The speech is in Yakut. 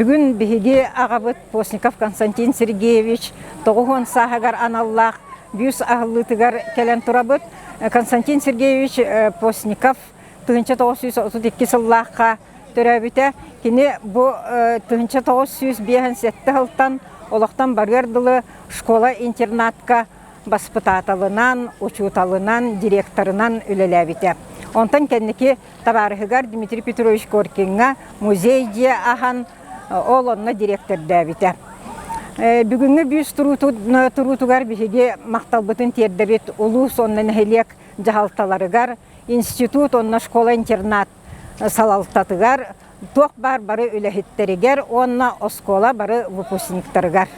Бүгүн биһиги аҕабыт Постников Константин Сергеевич 90 сааһыгар аналлаах бүүс аһыллыытыгар кэлэн турабыт. Константин Сергеевич Постников 1932 сыллаахха төрөөбүтэ. Кини бу 1957 сылтан олохтон барыар дылы школа-интернатка баспытааталынан, учууталынан, директорынан үлэлээбитэ. Онтон кэнники табаарыһыгар Дмитрий Петрович Коркиҥҥа музей дьиэ аһан, ол онно дириэктэрдээбитэ. Бүгүҥҥү бүүс туруутугар биһиги махталбытын тиэрдэбит улуус уонна нэһилиэк дьаһалталарыгар, институт уонна школа-интернат салалтатыгар, туох баар бары үлэһиттэригэр уонна оскуола бары выпускниктарыгар.